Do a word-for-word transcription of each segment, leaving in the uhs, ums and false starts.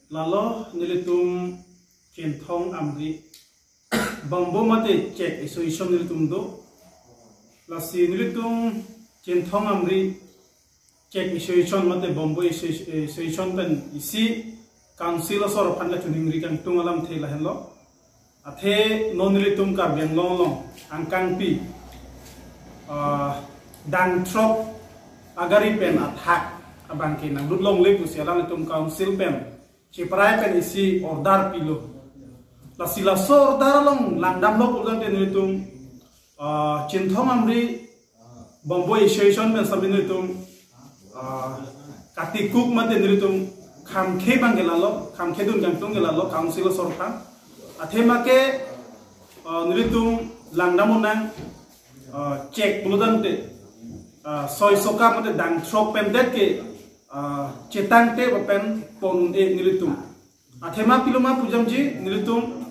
Lalo nelitum Chinthong Amri Bambo mate Chek Association nelitum do. Lasi nelitum Chinthong Amri Chek Association mate Bambo Associ-, Association pen isi council asor aphan kachiningri kangtung alamthe lahenlo. Athe non nelitum Karbi Anglong along angkangpi, ah, dangthrok agari pen athak abangke nanglut longle pusi alanglitum council pen cheprai pen isi order pilo. Lasi laso order along langdamlo pulotangte nelitum, ah, Chinthong Amri Bambo Association pen sami nelitum, ah, katikuk mate nelitum khamkhe abangke lalo, khamkhe dun kangtung ke lalo council asor aphan. Athema ke, ah, nelitum langdam unang, ah, chek pulotangte, ah, soi soka mate dangthrok pen det ke, ah, chetangte ba pen pon un-e nelitum. Athema pilo ma pujamji nelitum,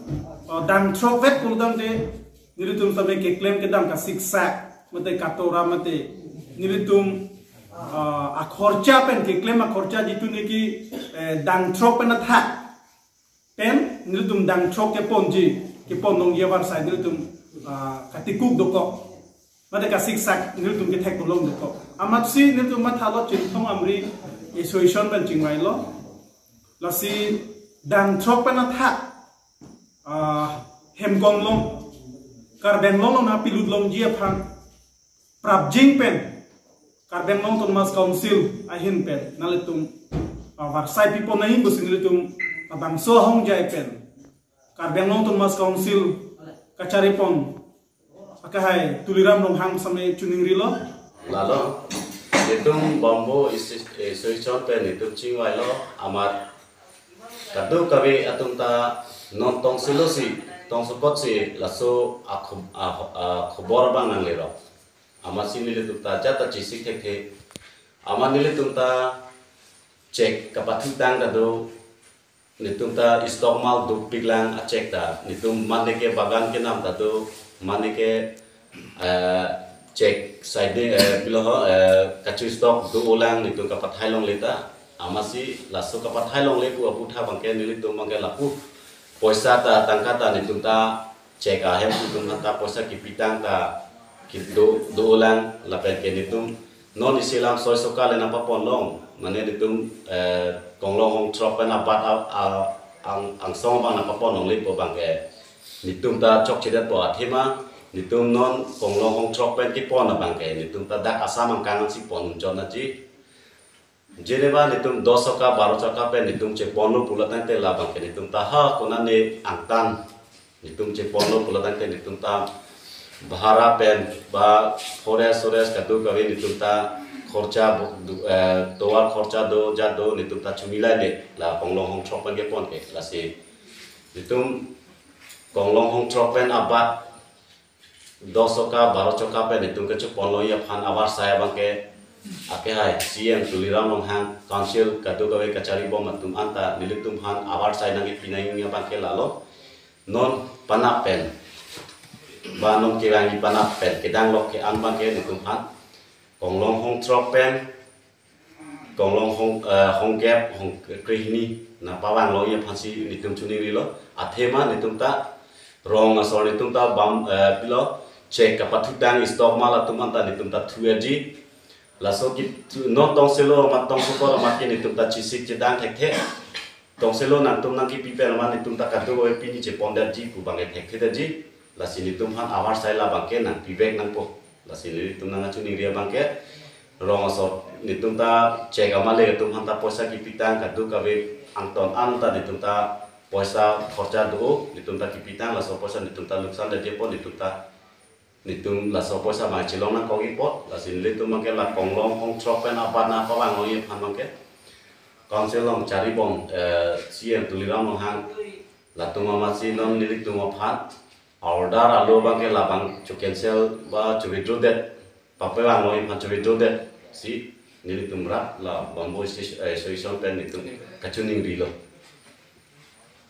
ah, dangthrok vet pulotangte nelitum sami keklem kedam kasiksak mate katora mate nelitum, ah, akhorcha pen keklem akhorcha jitu niki, eh, dangthrok pen athak pen nelitum dangthrok keponji, kepon longji avarsai nelitum, ah, katikuk dokok mate kasiksak nelitum kethek dolong dokok. Amatsi nelitum mathalo Chinthong Amri Association pen chingvailo. Lasi dangthrok pen athak, ah, hem konglong Karbi Anglong along nangpilut longji aphan prapjin pen Karbi Anglong Autonomous Council ahin pen nanglitum, ah, avarsai pipon nangji pusi nelitum labangso ahongjai pen Karbi Anglong Autonomous Council kacharipon akehai Tuliram Ronghang sami chiningrilo. Lalo, nelitum Bambo Associ-, Association pen nelitum chingvailo amat kadokave atum ta non tongselo si, tongsokot si laso akhob-, a, akhobor abang nanglelo. Amatsi nelitum ta jat ta chesik thekthe. Amat nelitum ta chek kapathutang ta do, nelitum ta stock mal dopiklang achek ta. Nelitum mane ke bagan kenam ta do, mane ke, eh, chek side, eh, pilo ho, eh, kachu stock dolang nelitum kapathai longle ta. Amatsi laso kapathai longle pu aputhak abangke nelitum abangke lapu poisa ta tangka ta nelitum ta chek ahem atum aphan ta poisa kipitang ta kedo, dolang lapen ke nelitum non isi alam soi soka le nangpapon long, mane nelitum, eh, konglong hongthrok pen abat a, a, ang, angsong abang nangpapon longle pu abangke nelitum ta chokchedetpo athema nelitum non konglong hongthrok pen kepon abangke nelitum ta dak Assam angkang ansi pon unchon aji. Jeneba nelitum dos soka, baro soka pen nelitum cheponlo pulotangte labangke nelitum ta ha konane angtan nelitum cheponlo pulotangte nelitum ta bhara pen ba forest, forest kadokave nelitum ta khorcha bu-, du-, eh, tovar khorcha do, jat do nelitum ta chumilai le la konglong hongthrok pen kepon ke. Lasi nelitum konglong hongthrok pen abat dos soka, baro soka pen nelitum kechepon longji aphan avarsai abangke akehai C E M Tuliram Ronghang, council kadokave kacharibom atum anta nelitum aphan avarsai nangkepi nangji abangke lalo. Non panap pen ba non kevangji panap pen kedang lok ke-an abangke nelitum aphan konglong hongthrok pen konglong hong, eh, hongkep, hongkrehini nangpavang longji aphansi nelitum chiningrilo. Athema nelitum ta rong asor nelitum ta bam, eh, pilo chek kapathutang stock mal atum anta nelitum ta thu-etji. Laso ke thu, non tongselo amat tongsokot amat ke nelitum ta chesik chedang thekthe. Tongselo nangtum nangkepi pen amat nelitum ta kadokave pini chepondetji pu abangke thekthedetji. Lasi nelitum aphan avarsai labangke nangpivek nangpo. Lasi nelitum nangchiningri abangke rong asor nelitum ta chek amale atum aphan ta poisa kipitang kadokave angton anta nelitum ta poisa khorcha do, nelitum ta kipitang laso poisa nelitum ta luksan detjepo nelitum ta nelitum laso poisa abang chelong nangkokji apot, lasi nelitum abangke la konglong hongthrok pen abat nangpavang longji aphan abangke council along charibom, eh, C E M Tuliram Ronghang latum amatsi non nelitum aphan order alo abangke labang cho-cancel ba cho-withdraw det, papavang longji aphan cho-withdraw detsi nelitum rat la Bambo Associ-, eh, Association pen nelitum kachiningrilo.